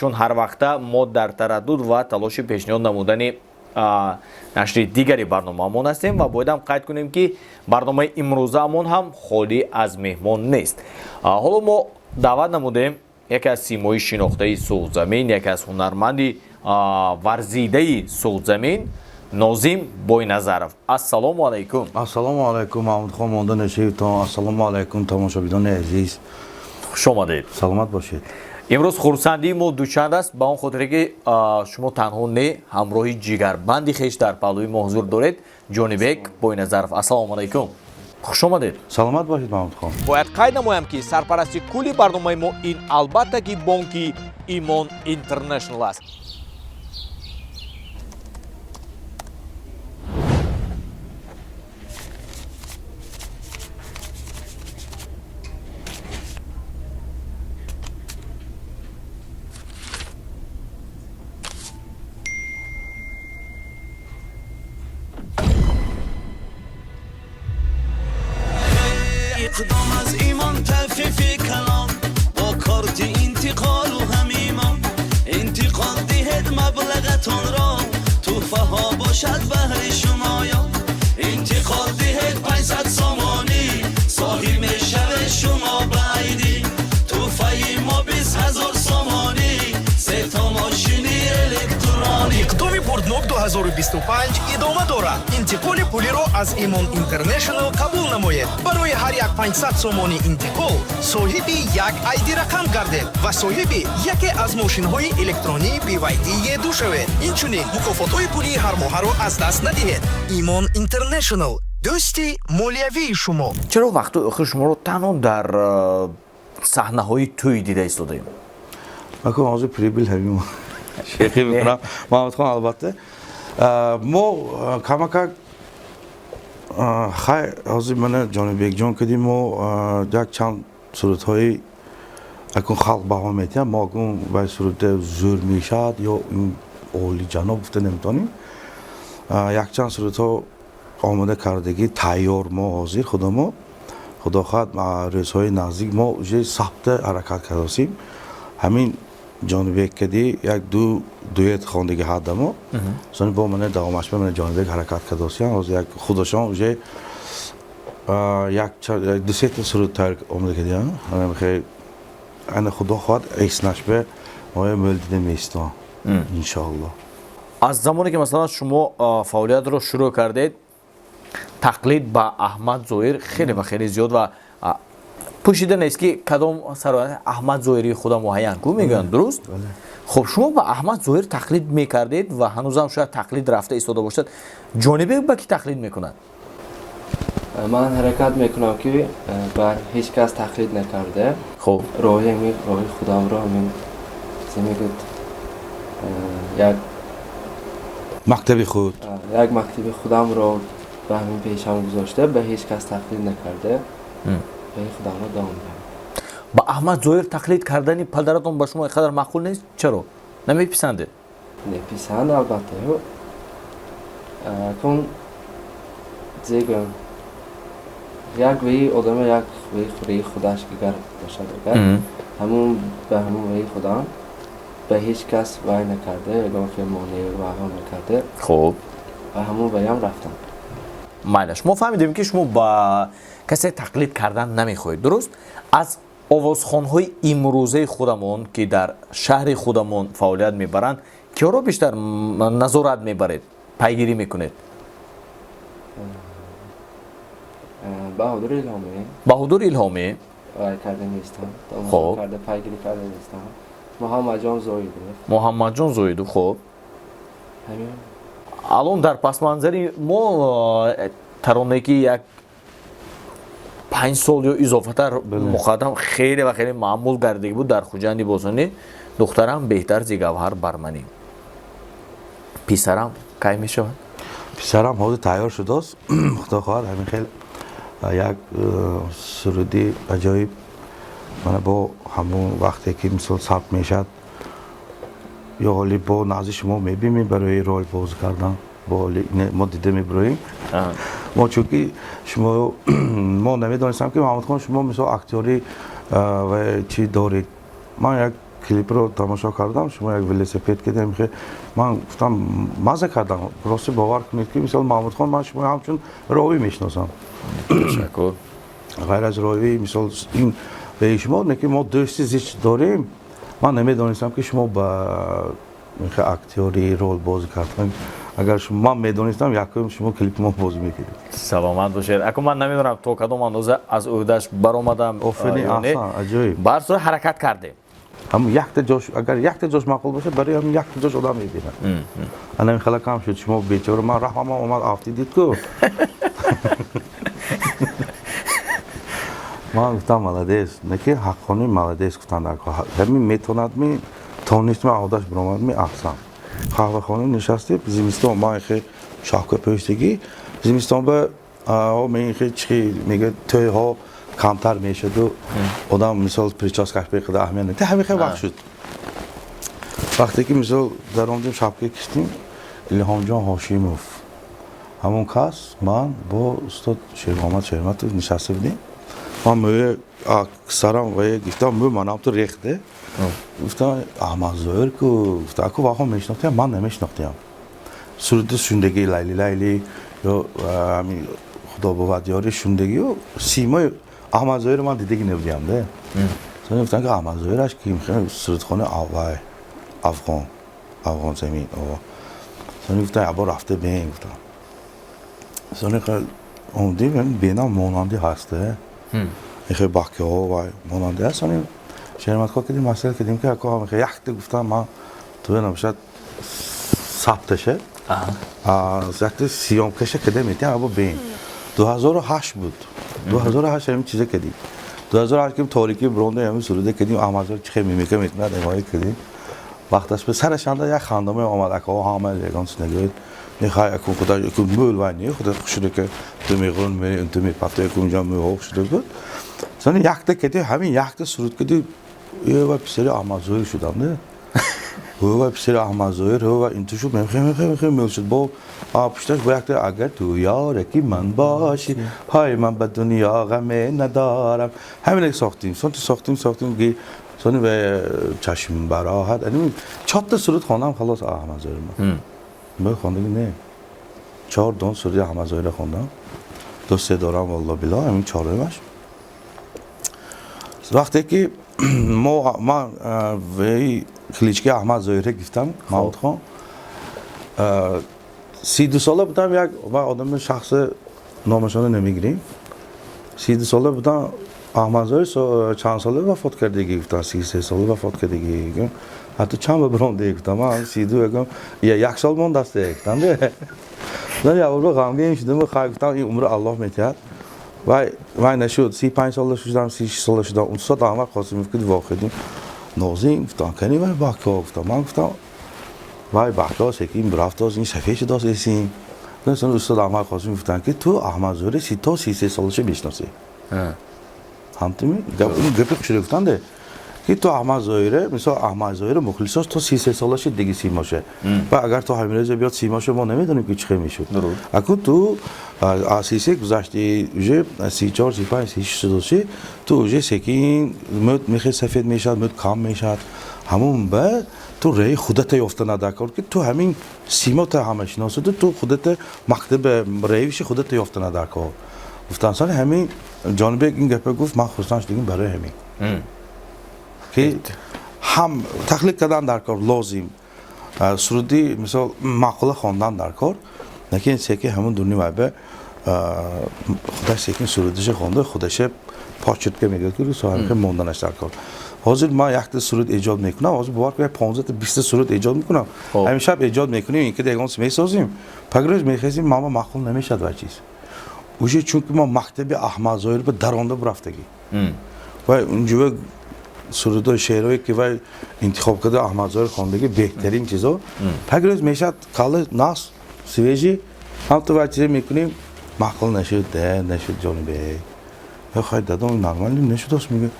Чун ҳар вақта мо дар тараддуд ва талоши пешниҳод намудани нашри дигари барномаамон ҳастем ва боядам қайд кунем, ки барномаи имрӯзаамон ҳам холӣ аз меҳмон нест. Ҳоло мо даъват намудем яке аз симои шинохтаи Суғдзамин, яке аз ҳунарманди варзидаи Суғдзамин, Нозим Бойназаров. Ассалому алайкум. Ассалому алайкум, Маҳмудхон, монда нашавитон. Ассалому алайкум, тамошобинони азиз. Хуш омадед. Саломат бошед. Имрӯз хурсандии мо дучанд аст, ба он хотире ки шумо танҳо не, ҳамроҳи ҷигарбанди хеш дар паҳлӯи мо ҳузур доред, Ҷонибек Бойназаров. Ассалому алайкум, хуш омадед. Саломат бошед, Маҳмудхон. Бояд қайд намоям, ки сарпарасти кулли барномаи мо ин, албатта ки, бонки Имон Интернешнл аст. Иқдом аз Имон, тафифи калом, бо корти интиқолу ҳамимон интиқол диҳед маблағатонро, тӯҳфаҳо бошад баҳри шумоён. Интиқол диҳед 500 сомонӣ, соҳиб мешавед шумо ба айдӣ. Тӯҳфаи мо 20 000 сомонӣ, сето мошини электронӣ. Иқдоми бурднок 2025 идома дорад. Интиқоли пулиро аз Имон Интернешнл қабул намоед. Барои ҳар як 500 сомонӣ интиқол соҳиби як айди рақам гардед ва соҳиби яке аз мошинҳои электронии BYD E2 шавед. Инчунин мукофотҳои пулии ҳармоҳаро аз даст надиҳед. Имон Интернешнл, дӯсти молиявии шумо. Чаро вақтҳои охир шуморо танҳо дар саҳнаҳои тӯй дида истодаем? Акун ҳозир прибыль ҳамин, шехӣ мекунам, Маҳмудхон. Албатта, мо камакак хай ҳозир мана Ҷонибекҷон кардим, мо як чанд сурудҳои акун халқ баҳо метиҳам. Мо акун вай суруде зӯр мешавад ё ин олиҷаноб гуфта наметавонем. Якчанд сурудҳо омода кардагӣ, тайёр. Мо ҳозир худамо, худо хоҳад, рӯзҳои наздик мо уже сабта ҳаракат кардосем. Ҳамин Ҷонибек кади як ду дуэт хондагӣ ҳаддамо, сони бо мана давомашба мана Ҷонибек ҳаракат кардосиям. Ҳозир як худошон уже як дусета суруд тайёр омода кардиям. Ана, худо хоҳад, эснашба моя мӯл дида меистон, иншоалло. Аз замоне ки, масалан, шумо фаъолиятро шурӯъ кардед, тақлид ба Аҳмад Зоҳир хеле ва хеле зиёд ва пӯшида нест, ки кадом сароянда Аҳмад Зоҳири худа муайян ку мегӯянд, дуруст? Хуб, шумо ба Аҳмад Зоҳир тақлид мекардед ва ҳанӯзам шояд тақлид рафта истода бошад. Ҷонибек ба кӣ тақлид мекунад? Ман ҳаракат мекунам, ки бар ҳеҷ кас тақлид накарда, роҳи ҳамин роҳи худамро, ҳамин чӣ мегӯяд, як мактаби худ. Як мактаби худамро ба ҳамин пешам гузошта, ба ҳеҷ кас тақлид накарда, роҳи худамро давом диҳам. Ба Аҳмад Зоҳир тақлид кардани падаратон ба шумо ин қадар маъқул нест? Чаро намеписандед? Неписанд, албатта. Кун зегӯям, як ваи одама, як ваи рӯи худаш агар бошад, агар ҳамун ба ҳамун ваи худам ба ҳеҷ кас вай накарда, ягон хел монеа вайҳо накарда, ба ҳамун ваям рафтам. Майлаш, мо фаҳмидем, ки шумо ба касе тақлид кардан намехоҳед, дуруст? Аз овозхонҳои имрӯзаи худамон, ки дар шаҳри худамон фаъолият мебаранд, киёро бештар назорат мебаред, пайгирӣ мекунед? Баҳодур Илҳомӣ. Баҳодур Илҳомӣ. Вай карда нестам, карда, пайгирӣ карда нестам. Муҳаммадҷон Зоидов. Муҳаммадҷон Зоидов, хуб. Ҳамин. Алон дар пасманзари мо таронае, ки як 5 сол ё изофатар муқаддам хеле ва хеле маъмул гардида буд дар Хуҷанди бозонӣ, «Духтарам беҳтар зи гавҳар бар манӣ». Писарам кай мешавад? Писарам ҳозир тайёр шудааст. Худо хоҳад, ҳамин хел як суруди аҷоиб мана бо ҳамон вақте ки мисол сабт мешавад ё ҳоли бо назди шумо мебинем барои рол бозӣ кардан, бо мо дида мебироем мо, чунки шумо мо намедонистам, ки, Маҳмудхон, шумо мисол актёри ва чӣ доред. Ман як Клипро тамошо кардам, шумо як велосипед кардем, ман гуфтам, маза кардам. Рости, бовар кунед, ки мисол Маҳмудхон, ман шумо ҳамчун ровӣ мешиносам. Ташаккур. Ғайр аз ровӣ, мисол, ин шумо не, ки мо дӯсти зич дорем, ман намедонистам, ки шумо ба актёри рол бозӣ кардан. Агар ман медонистам, якум шумо клипи мо бозӣ мекардед. Саломат бошед. Аку ман намедонам, то кадом андоза аз ӯҳдаш баромадам. Офарин, аҳсан, аҷоиб. Ба ҳар сурат, ҳаракат кардем. Ҳамн якта ҷош, агар якта ҷош маъқул бошад, барои ҳамн якта ҷош одам мебинад. Ана хела кам шуд. Шумо бечора, ман раҳмам омад, афтидид ку. Ман гуфтам, молодец, не ки ҳаққони молодец гуфтан дар ҳамин метонадми, тонистми, аҳодаш биромадми, аҳсан. Қаҳвахона нишастем, зимистон, ман хе шапка пӯштагӣ, зимистон ба мен хе чи мега, тӯйҳо камтар мешаду, одам мисол прическаш беқида аҳамият не, ҳамин хе вақт шуд. Вақте ки мисол даромадем, шапка киштем, Илҳомҷон Ҳошимов, ҳамон кас, ман бо устод Шермуҳаммад Шерматов нишаста будем. Ман мӯя сарам вая гуфтам, мӯ манам ту рехте. Гуфтам, Аҳмадзоир ку. Гуфта, аку вақо мешинохтиям, ман намешинохтиям. Суруди шундагӣ, Лайли Лайли ё ҳамин Худо бувад ёри шундагию симои Аҳмадзоиро ман дидагӣ набудиям де. Сони гуфтам, ки Аҳмадзоираш ки, сурудхонаи вай афғон, афғон замин. Сони гуфтам, ябо рафта бин, гуфтам. Сони омадем, бинам, монанди ҳаста. Ихе бакиҳо вай монанди ҳаст. Сони Шерматко кардем, маслиҳат кардем, ки ако якта, гуфтам, ман туя набошад, сабташа якта съёмкаша кардем, метиҳам, або бин. 2008 буд, 2008 ҳамин чиза кардем. 2008 ки торикӣ биронда, ҳамин суруда кардем. Аҳмадзоир чихе мимика мекунад, ҳимоя кардем. Вақташ ба сарашанда як хандамое омад, акаҳо ҳама ягон чиз нагӯед. Нехай, аку худа аку мӯл вай не, худа хушуда ки ту меғрун, ту мепату, аку унҷа мӯҳо хушуда буд. Сони якта кардем, ҳамин якта суруд кардем, ва писари Аҳмадзоир шудам де. Ва писари Аҳмадзоир, ва инту шуд, мехе мехе мехе мел шуд. Бо пушташ бо якта, агар ту ёраки ман бошӣ, ҳай, ман ба дунё ғаме надорам. Ҳамин сохтем. Сони сохтем, сохтем, ки сони ба чашм бароҳат. Чорта суруд хондам, халос. Аҳмадзоир ман хондаги не. Чор дон суруди Аҳмадзоира хондам. Ду се дорам, валло било, ҳамин чорумаш. Вақте ки мо ман ваи клички Аҳмад Зоира гирифтам, Маҳмудхон, 32 сола будам, як одами шахси номашонро намегирем, 32 сола будам. Аҳмадзоир чанд сола вафот кардагӣ, гуфтам, 33 сола вафот кардагӣ. Ҳатто чанд ба биромдагӣ, гуфтам, ман 32, ягам як сол мондааст, гуфтам. Явбо ғамгин шудам, хай, гуфтам, ин умри Аллоҳ метиҳад. Вай вай нашуд, 35 сола шудам, 36 сола шудам. Устод Аҳмад Қосимов ки вохӯрдем, нозим, гуфтам, кани вай бакко, гуфтам. Ман гуфтам, вай бакко секин рафтоз, ин сафед шудост эсин. Устод Аҳмад Қосимов гуфтанд, ки ту Аҳмадзоира то 33 солаша мешиносӣ. Ҳамтими гапи хушида гуфтанде, ки ту Аҳмадзоира, мисол, Аҳмадзоира мухлисош то 33 солаша диги симоша, ва агар то ҳамин биёд симоша, мо намедонем, ки чӣ хел мешуд. Акун ту аз 33 гузашти, уже 34, 35, 36 шудоши, ту уже секин мӯд мехе сафед мешавад, мӯд кам мешавад. Ҳамун ба ту раи худата ёфта надакор, ки ту ҳамин симота ҳама шиносаду, ту худата мактаба раивиши худата ёфта надакор, гуфтан. Сони ҳамин Ҷонибек ин гапа гуфт, ман хурсанд шудагим барои ҳамин, ки ҳам тақлид кардан дар кор лозим, суруди мисол маъқула хондан дар кор, лекин секин ҳамун дуни вайба худаш секин сурудиша хонда, худаша почерка мегӯяд, ки русоҳамихе монданаш дар кор. Ҳозир ман якта суруд эҷод мекунам, ҳозир бовар кунед, 15-та, 20-та суруд эҷод мекунам. Ҳамин шаб эҷод мекунем, ин ки ягон месозим, пагрӯз мехезим, мама маъқул намешавад вай чиз уже, чунки мо мактаби Аҳмадзоир ба даронда бурафтагӣ. Вай унҷува сурудои, шеърое ки вай интихоб карда, Аҳмадзоир хондагӣ, беҳтарин чизо. Пагрӯз мешавад, калла нас свежий, ҳам ту вай чизе мекунем, маъқул нашуд де, нашуд. Ҷонибек, хай, дадом, нормально нашудост, мега.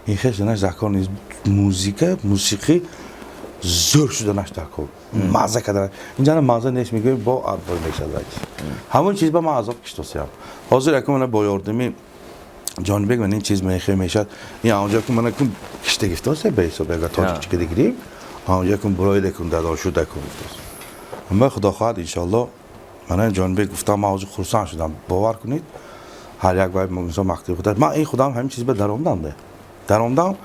Ин хел шуданаш дар нест. Музика, мусиқӣ зӯр шуданаш дар кор, мазза кардан инҷа мазза нест, мегӯем, бо адбор мешавад. Ҳамон чиз ба ман азоб киштосиям. Ҳозир якум бо ёрдами Ҷонибек, ман ин чиз мехе мешад, ин онҷо ку мана кун кишта гифтосе, ба ҳисоб агар тоҷикчи дигирим, онҷо кун буроида кун, дадошуда кун гуфтос. Ма, худо хоҳад, иншоалло, мана Ҷонибек гуфтам, ман ҳозир хурсанд шудам. Бовар кунед, ҳар як вай мисол мактаби худаш, ман ин худам ҳамин чиз ба даромдам, де даромдам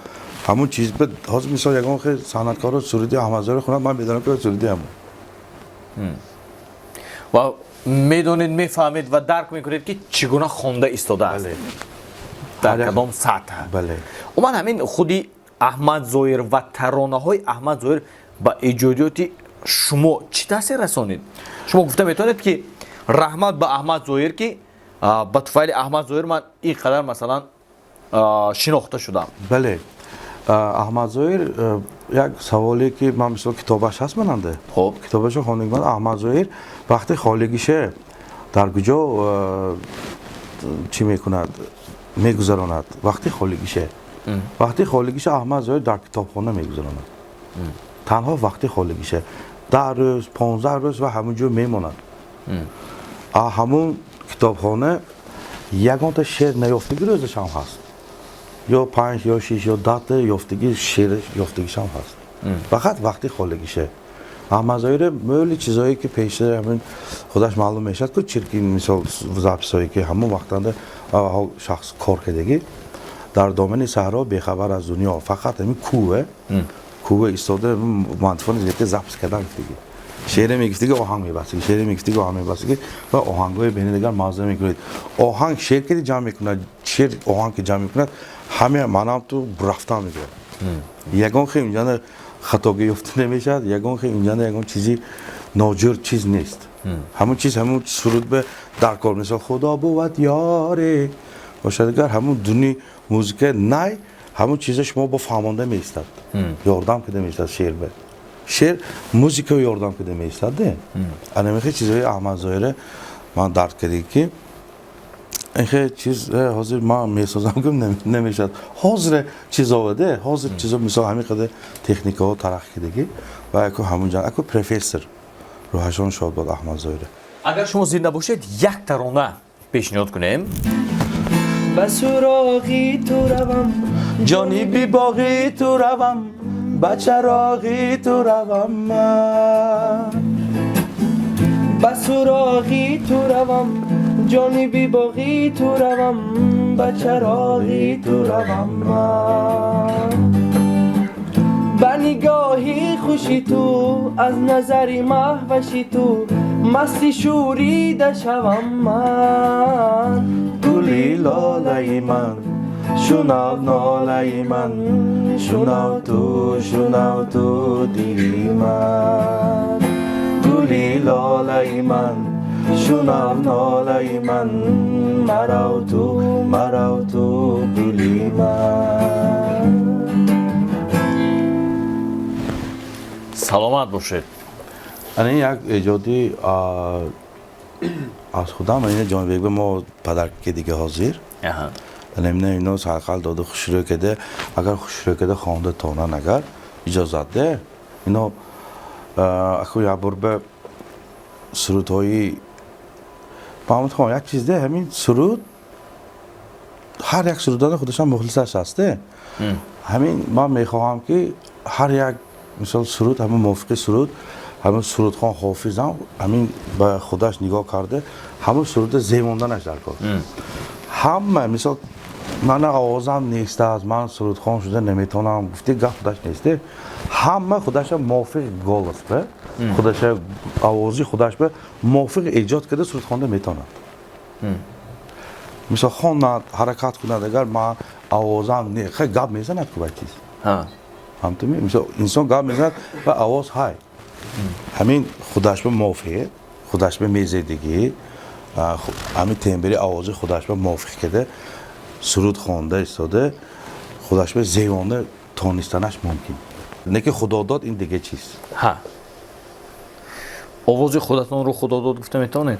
ҳамун чиз ба. Ҳозир мисол ягон хел санъаткоро суруди Аҳмадзоҳир хонад, ман медонам, ки суруди ҳамун. Ва медонед, мефаҳмед ва дарк мекунед, ки чӣ гуна хонда истодааст, дар кадом сатҳ. Бале. Умуман, ҳамин худи Аҳмад Зоҳир ва таронаҳои Аҳмад Зоҳир ба эҷодиёти шумо чӣ таъсир расонид? Шумо гуфта метавонед, ки раҳмат ба Аҳмад Зоҳир, ки ба туфайли Аҳмад Зоҳир ман ин қадар, масалан, шинохта шудам? Бале, Аҳмад Зоҳир як саволе, ки ман мисол китобаш ҳаст мананде. Китобашо хондагӣ. Аҳмад Зоҳир вақти холигише дар куҷо чӣ мекунад, мегузаронад вақти холигише? Вақти холигише Аҳмад Зоҳир дар китобхона мегузаронад. Танҳо вақти холигише 10 рӯз, 15 рӯз ва ҳамун ҷо мемонад. Ҳамун китобхона ягонта шеър наёфтагӣ рӯзашам ҳаст, ё панҷ, ё шиш, ё 10та ёфтагӣ, шеър ёфтагишам ҳаст. Фақат вақти холигише Аҳмадзоҳире мӯли чизое, ки пештар ҳамин худаш маълум мешавад ку, чирки мисол записое, ки ҳамон вақтанда шахс кор кардагӣ дар домани саҳро, бехабар аз дунё, фақат ҳамин кӯве истода, магнитофони зерка запись кардан гуфтагӣ, шеъре мегуфтагӣ, оҳанг мебастагӣ, шеъре мегуфтагӣ, оҳанг мебастагӣ ва оҳангҳои бени дигар мазза мекунед. Оҳанг шеър кади ҷамъ мекунад, шеър оҳанг ки ҷамъ мекунад, ҳама манам ту рафтан мегӯяд. Ягон хел инҷана хатогӣ ёфта намешавад, ягон хел инҷана ягон чизи ноҷур чиз нест. Ҳамон чиз, ҳамон суруд ба дар кор, мисол, худо бувад ёре бошад, агар ҳамон дуни музыка най, ҳамон чиза шумо бо фаҳмонда меистад, ёрдам кида меистад. Шеър ба шеър музыка ёрдам кида меистад. Де анамихе чизҳои Аҳмадзоҳире ман дарк кардем, ки инхе чиз ҳозир ман месозам, гум намешавад. Ҳозире чиз оваде, ҳозир чизо, мисол, ҳамин қадар техникаҳо тараққӣ кардагӣ ва яку ҳамун аку профессор рӯҳашон шод бод Аҳмадзоҳире. Агар шумо зинда бошед, як тарона пешниҳод кунем. Ба суроғи ту равам, ҷониби боғи ту равам, ба чароғи ту равам ман. Ба суроғи ту равам, ҷониби боғи ту равам, ба чароғи ту равам ман. Ба нигоҳи хуши ту, аз назари маҳваши ту масти шӯрида шавам ман. Гули лолаи ман, шунав нолаи ман, шунав ту, шунав ту, дили ман. Гули лолаи ман, шунав нолаи ман, марав ту, марав ту, гули ман. Саломат бошед. Ана ин як эҷодӣ аз худам. Ина Ҷонибек ба мо падарки дига ҳозир. Ана ино сарқал доду хушрӯ каде, агар хушрӯ каде хонда тонан, агар иҷозат де, ино аку як бор ба сурудҳои Маҳмудхон як чиз де, ҳамин суруд, ҳар як сурудана худашам мухлисаш аст де. Ҳамин ман мехоҳам, ки ҳар як мисол суруд, ҳамин мувофиқи суруд, ҳамин сурудхон ҳофизам ҳамин ба худаш нигоҳ карда, ҳамин суруда зевонданаш дар кор. Ҳама мисол мана овозам нест аст, ман сурудхон шуда наметавонам гуфти гап худаш нест. Ҳама худаша мувофиқ голос ба худаша, овози худаш ба мувофиқ эҷод карда суруд хонда метавонад. Мисол, хонад, ҳаракат кунад. Агар ман овозам не, хай гап мезанад ку, бай чиз ҳамтуми мисол инсон гап мезанад ва овоз ҳай, ҳамин худаш ба мувофиқ, худаш ба мезедигӣ, ҳамин тембри овози худаш ба мувофиқ карда суруд хонда истода, худаш ба зевонда тонистанаш мумкин. Не ки худодод, ин дига чиз. Ҳа, овози худатонро худодод гуфта метавонед?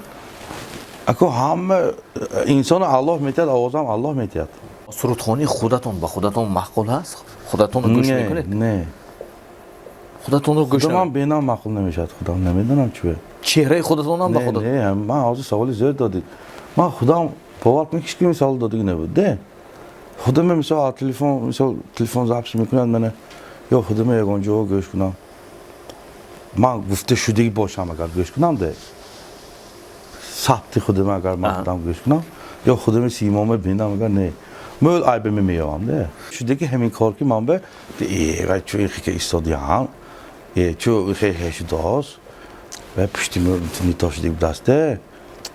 Ако ҳама инсоно Аллоҳ метиҳад, овозам Аллоҳ метиҳад. Сурудхонии худатон ба худатон маъқул ҳаст? Худатонро гӯш мекунед? Не. Худатонро гӯш Худам бенам маъқул намешавад, худам намедонам чӯ. Чеҳраи худатонам ба худат? Не, ман ҳозир саволи зиёд додид. Ман худам, бовар кунед, ҳеч кими савол додагӣ набуд де. Худаме, мисол, телефон, мисол, телефон запись мекунад мана, ё худаме ягон ҷо гӯш кунам, ман гуфта шудагӣ бошам, агар гӯш кунам, де сабти худаме, агар ман худам гӯш кунам ё худаме симома бинам, агар не, мӯл айбаме меёвам, де шудаги ҳамин кор, ки ман бе вай чӯ ихе истодиам, чӯ ихе шудост ва пушти нито шудагӣ будааст, де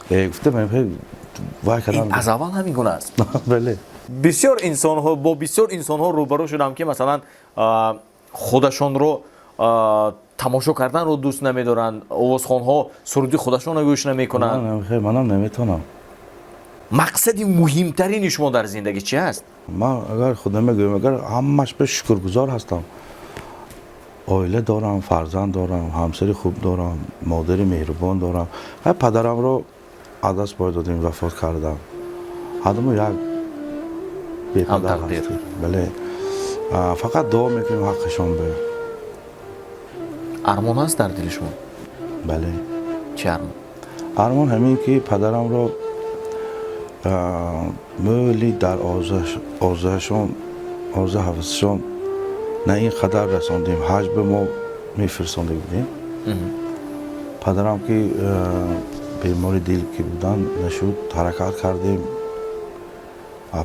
гуфта ман вай кардам. Аз аввал ҳамин гуна аст? Бале. Бисёр инсонҳо, бо бисёр инсонҳо рӯбарӯ шудам, ки масалан, худашонро тамошо карданро дӯст намедоранд, овозхонҳо суруди худашонро гӯш намекунанд. Манам наметавонам. Мақсади муҳимтарини шумо дар зиндагӣ чи аст? Ман агар худам гӯям, агар ҳамаш ба шукргузор ҳастам: оила дорам, фарзанд дорам, ҳамсари хуб дорам, модари меҳрубон дорам. Падарамро аз даст бой додем, вафот кардам, ҳардумо як бепадар ҳастем. Бале, фақат дуо мекунем ҳаққашон бе. Армон аст дар дили шумо? Бале. Чи армон? Армон ҳамин, ки падарамро мӯли дар орзуашон, орзу ҳавасашон на ин қадар расондем. Ҳаҷ ба мо мефирсонда будем. Падарам ки бемори дил ки буданд, нашуд. Ҳаракат кардем,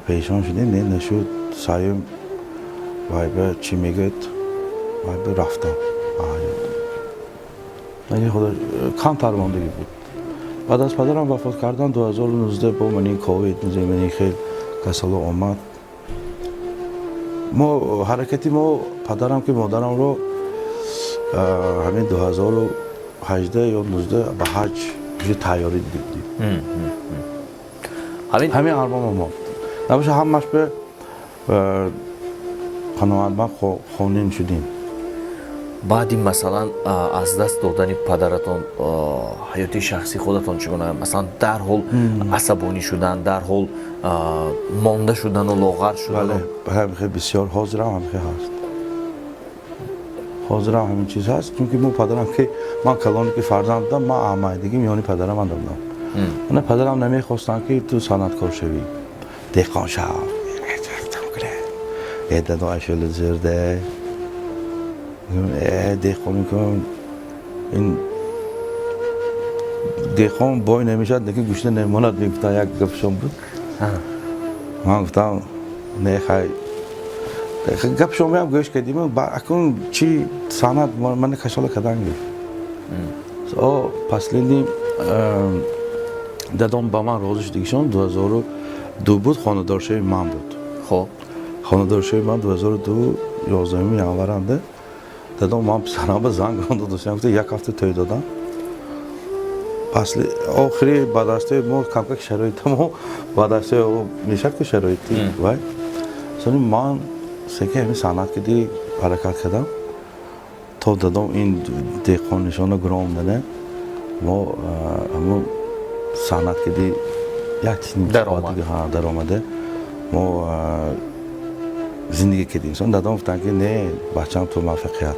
пешон шудем, не, нашуд. Саюм вайба чӣ мегӯяд, вайба рафтам. Худо камтар мондагӣ буд. Баъд аз падарам вафот кардан, 2019, бо мани ковид, мани хел касало омад. Мо ҳаракати мо, падарам ки модарамро ҳамин 2018 ё 19 ба ҳаҷ уже тайёрӣ дида будем. Ҳамин армоно мо набоша, ҳамаш ба қаноатманд хонин шудем. Баъди, масалан, аз даст додани падаратон ҳаёти шахсии худатон чӣ гуна? Масалан, дарҳол асабонӣ шудан, дарҳол монда шудану лоғар шудан? Бале, бисёр. Ҳозирам ҳамхе ҳаст, ҳозирам ҳамин чиз ҳаст, чунки мо падарам ки, ман калоне ки фарзанд будам, ман аҳмайдагӣ миёни падарам будам. Мана падарам намехостанд, ки ту санъаткор шавӣ, деҳқон шав. Э, дадо, ашӯла зирде, деҳқон кун, ин деҳқон бой намешавад, лекин гушна намемонад, мегуфтан. Як гапшон буд. Ман гуфтам, не, хай, гапшон меам гӯш кардим. Акун чи санъат мана кашола кардан гирифт. О, последний дадом ба ман розӣ шудагишон 2002 буд, хонадоршавии ман буд. Хоб. Хонадоршавии ман 2002, 11-уми январанда. Дадом ман писарам ба занг рондо дошт, гуфта, як ҳафта тӯй додам. Пасли охири ба дастаи мо камкак шароита, мо ба дастаи мешак ку шароити вай. Сони ман секи ҳамин санъат киди ҳаракат кардам, то дадом ин деҳқоннишона гуром дане, мо ҳамун санъат киди як даромаде мо зиндагӣ кардем. Сон дадом гуфтанд, ки не, бачам, ту муваффақият,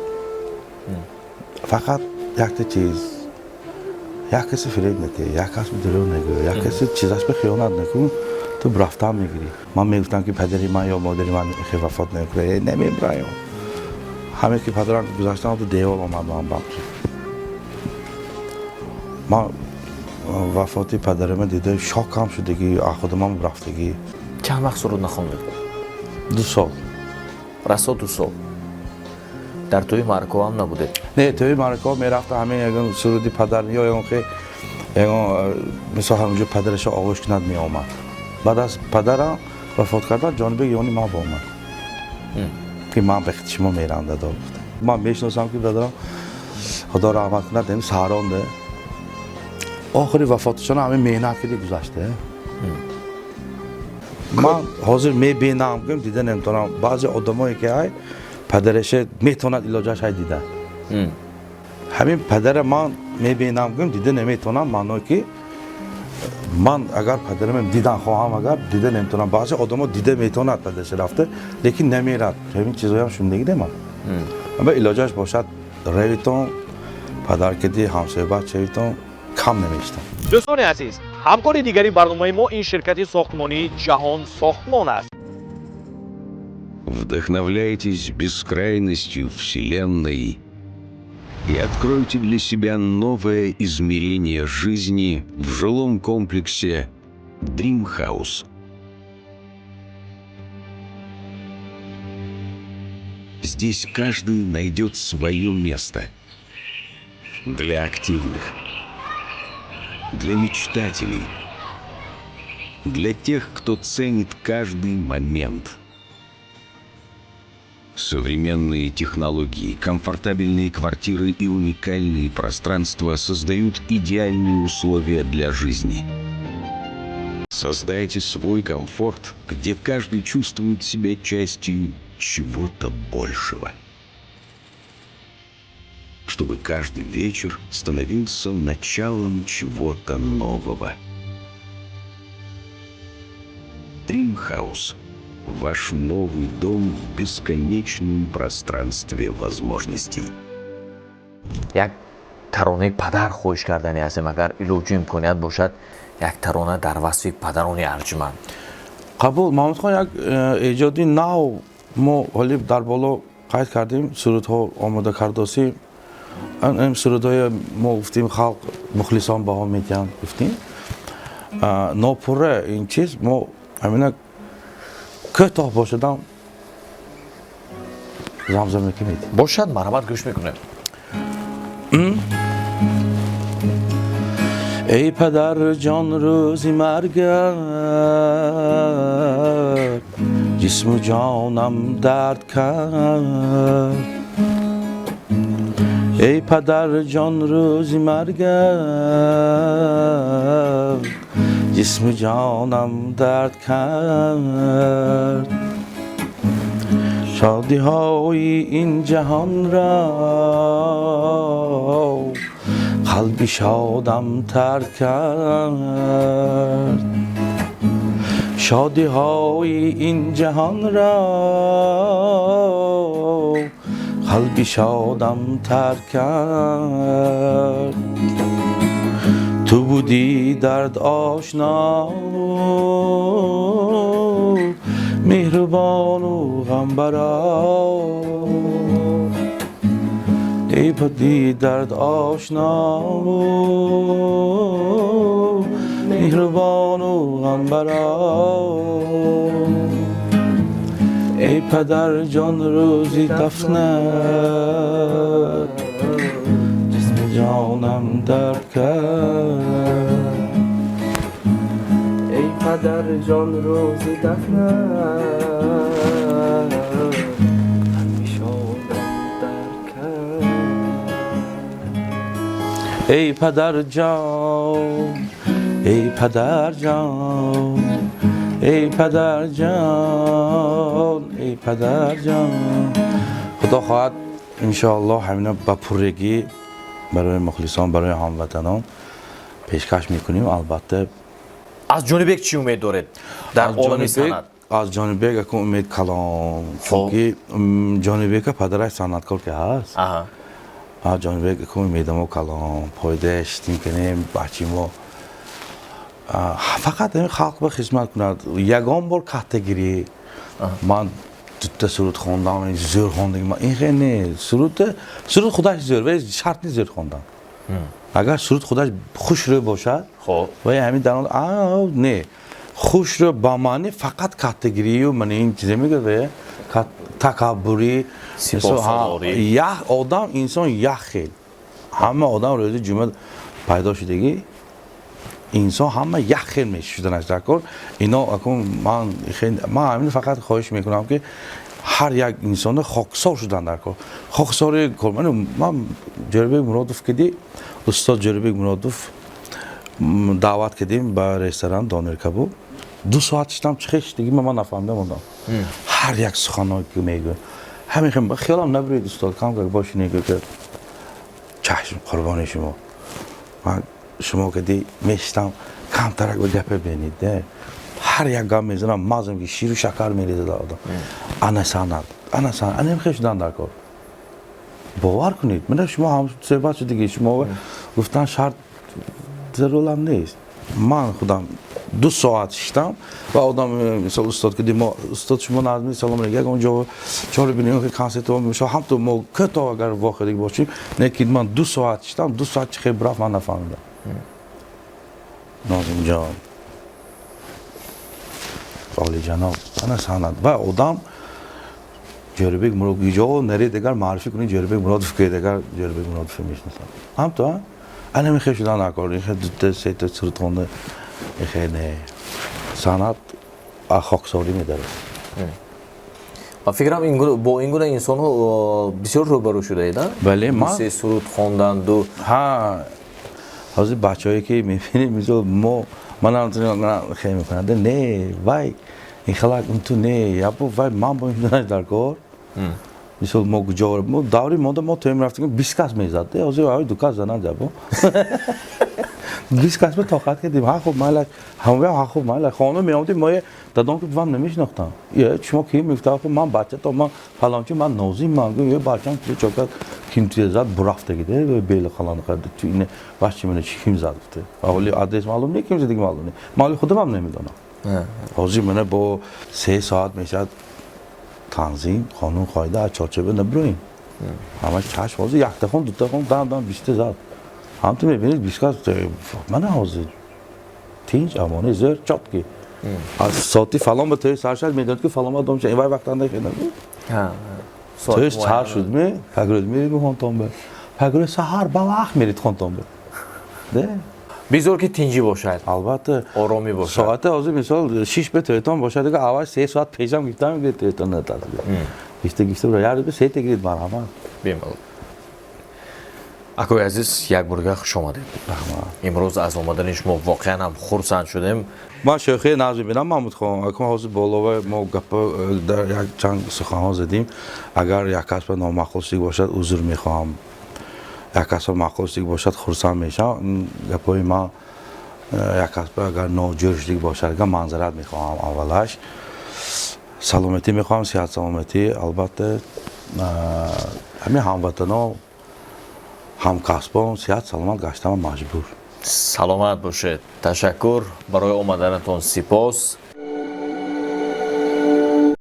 фақат якта чиз: як касе фиреб накунӣ, як кас дурӯғ нагӯ, як касе чизаш ба хиёнат накун, ту рафтан мегирӣ. Ман мегуфтам, ки падари ман ё модари ман хе вафот намекунад, намебираем. Ҳаме ки падарам гузаштам, ту девол омад, ман бахши ман вафоти падарама дида шокам шудагӣ, худамам рафтагӣ. Чанд вақт суруд нахондед? 2 сол. Расо 2 сол дар тӯи маъракаҳо набудед? Не, тӯи маъракаҳо мерафта, ҳамин ягон суруди падар ё ягон хе ягон, мисол, ҳаминҷо падараша оғӯш кунад, меомад. Баъд аз падарам вафот кардан, Ҷонибек ёни ман омад, ки ман ба шумо мерам, дадо, гуфта. Ман мешиносам, ки падарам, худо раҳмат кунад, ҳамин саҳронде охири вафоташона ҳамин меҳнат киди гузашта. Ман ҳозир мебинам, гӯм, дида наметавонам. Баъзе одамое ки ай падараша метавонад, илоҷаш ай дида. Ҳамин падара ман мебинам, гӯм, дида наметавонам. Маъное ки ман агар падарам дидан хоҳам, агар дида наметавонам. Баъзе одамо дида метавонад падараша рафта, лекин намерад. Ҳамин чизоям шунидагӣ ман. Ама илоҷаш бошад, равитон, падаркиди ҳамсӯҳбат шавитон, кам намештам. Дӯстони азиз, ҳамкори дигари барномаи мо ин ширкати сохтмонии Ҷаҳон Сохтмон аст. Вдохновляйтесь бескрайностью Вселенной и откройте для себя новое измерение жизни в жилом комплексе Dream House. Здесь каждый найдет свое место. Для активных, для мечтателей, для тех, кто ценит каждый момент. Современные технологии, комфортабельные квартиры и уникальные пространства создают идеальные условия для жизни. Создайте свой комфорт, где каждый чувствует себя частью чего-то большего. Чтобы каждый вечер становился началом чего-то нового. Dream House. Ваш новый дом в бесконечном пространстве возможностей. Як таронаи падар хоҳиш кардани ҳастем, агар илоҷу имконият бошад, як тарона дар васфи падарони арҷуманд. Қабул, Маҳмудхон, як эҷоди нав мо ҳоли дар боло қайд кардем, сурудҳо омода кардосем. Ин сурудҳои мо гуфтем, халқ, мухлисон баҳо медиҳанд, гуфтем. Нопурра ин чиз мо ҳамина кӯтоҳ бошадам замзама ки медиҳем. Бошад, марҳамат, гӯш мекунем. Эй падарҷон, рӯзи маргат ҷисму ҷонам дард кард. Эй падарҷон, рӯзи маргат ҷисму ҷонам дард кард. Шодиҳои ин ҷаҳонро қалби шодам тарк кард. Шодиҳои ин ҷаҳонро қалби шодам тарк кард. Ту будӣ дард ошно, меҳрубону ғамбарор. Эй будӣ дард ошно, меҳрубону ғамбарор. Эй падарҷон, рӯзи дафнат ҷисму ҷонам дард кард. Эй падарҷон, рӯзи дафнат қалби шодам дард кард. Эй падарҷон, эй падарҷон, эй падарҷон, эй падарҷон. Худо хоҳад, иншоаллоҳ, ҳамина ба пуррагӣ барои мухлисон, барои ҳамватанон пешкаш мекунем, албатта. Аз Ҷонибек чӣ умед доред дар олами санъат? Аз Ҷонибек акун умед калон, чунки Ҷонибека падараш санъаткор ки ҳаст. Аз Ҷонибек акун умедамо калон, пойда шитим кунем, бачи мо фақат ҳамин халқ ба хизмат кунад. Ягон бор каттагирӣ, ман дута суруд хондам, зӯр хондагӣ, ин хел не. Суруд худаш зӯр, вале шарт нест зӯр хондан. Агар суруд худаш хушрӯ бошад, ва ҳамин дар не, хушрӯ ба маъни фақат каттагирию ман ин чизе мегӯяд, такаббурӣ, як одам, инсон як хел. Ҳама одам рӯзи ҷумъа пайдо шудагӣ, инсон ҳама як хел мешуданаш дар кор. Ино акун ман ҳамин фақат хоҳиш мекунам, ки ҳар як инсоно хоксор шудан дар кор. Хоксори кор. Ман Ҷӯрабек Муродов киди, устод Ҷӯрабек Муродов даъват кардем ба ресторан Донер кабоб. 2 соат шидам, чӣ хел шидагӣ ман нафаҳмида мондам. Ҳар як суханое ки мегӯяд, ҳамин хел хиёлам набуред, устод, кам как боши негӯ ки чашм қурбони шумо. Ман шумо кади мешитам, камтарак ба гапе бинед, ҳар як гап мезанам, мазам ки ширу шакар мерезад одам. Ана санъат, ана санъат, ана хел шудан дар кор. Бовар кунед, мана шумо ҳам суҳбат шудиги, шумо гуфтан шарт зарурам нест. Ман худам 2 соат шиштам ва одам, мисол, устод ки мо, устод, шумо назми, салом алейкум, ягон ҷо чор бинем ки консерт мисол ҳамту мо кӯтоҳ агар вохӯрдик бошем, не ки ман 2 соат шиштам, 2 соат чӣ хел рафт, ман нафаҳмидам. Нозимҷон олиҷаноб, ана санъат ва одам Ҷӯрабек Муродов ҷо нари дигар маърифӣ кунӣ, Ҷӯрабек Муродов ки дигар Ҷӯрабек Муродов мешинасам, ҳамто ана мехе шудан накор, ихе дута сета суруд хонда, ихе не, санъат хоксорӣ медарад. Ба фикрам, бо ин гуна инсонҳо бисёр рӯбарӯ шудаед, а? Бале, ман се суруд хонданду. Ҳа, ҳозир бачаҳое ки мебинем, мисол, мо манам хе мекунанд, не, вай ин халак унту не, ябо вай ман бо ин дар кор. Мисол, мо куҷо мо даври монда, мо тоем рафтем, 20 кас мезад, ҳозир ҳай ду кас занад, ябо 20 кас ба тоқат кардем. Ҳа, хуб, майла, ҳамоя, ҳа, хуб, майла, хона меомадем, мо дадом ки бувам намешинохтам. Е, шумо ки? Мегуфта, хуб, ман бачато, ман фалончи, ман Нозим, ман гум, е, бачам чокат ким туя зад, бурафтагиде бели халан кард, ту ине бачи мена чи ким зад, гуфте. Ҳоли адрес маълум не, ким задиги маълум не, ман ҳоли худам намедонам. Ҳозир мана бо 3 соат мешавад, танзим, қонун, қоида, аз чорчӯба набироем, ҳамаш чашм. Ҳозир якта хон, дута хон, дам дам 20-та зад, ҳамту мебинед, 20 кас. Мана ҳозир тинч, амони, зӯр, чёткий, аз соати фалон ба тӯи сар шуд, медонед ки фалон ба дом вай вақт анда тӯи сар шуд, ме пагрӯз мерид хонтон ба пагрӯз саҳар ба вақт мерид хонтон ба де. Бизор ки тинҷӣ бошад. Албатта. Оромӣ бошад. Соати ҳозир, мисол, 6 ба тӯйтон бошад, дига аввал 3 соат пешам гирифтам, гирид тӯйтон натас гифта гифта бира, як рӯз сета гирид, марҳамат. Бемалол. Акои азиз, як борга хуш омадед. Раҳмат. Имрӯз аз омадани шумо воқеан ҳам хурсанд шудем. Ман шӯхии нағз мебинам, Маҳмудхон. Акун ҳозир болова мо гапа дар як чанд суханҳо задим, агар як касба номаъқул шудик бошад, узр мехоҳам, як касба маъқул шудик бошад, хурсанд мешавам. Гапҳои ман як касба агар ноҷӯр шудик бошад, агар маъзарат мехоҳам. Аввалаш саломатӣ мехоҳам, сиҳат, саломатӣ. Албатта, ҳамин ҳамватано, ҳамкасбон сиҳат саломат гаштама маҷбур. Саломат бошед, ташаккур барои омаданатон, сипос.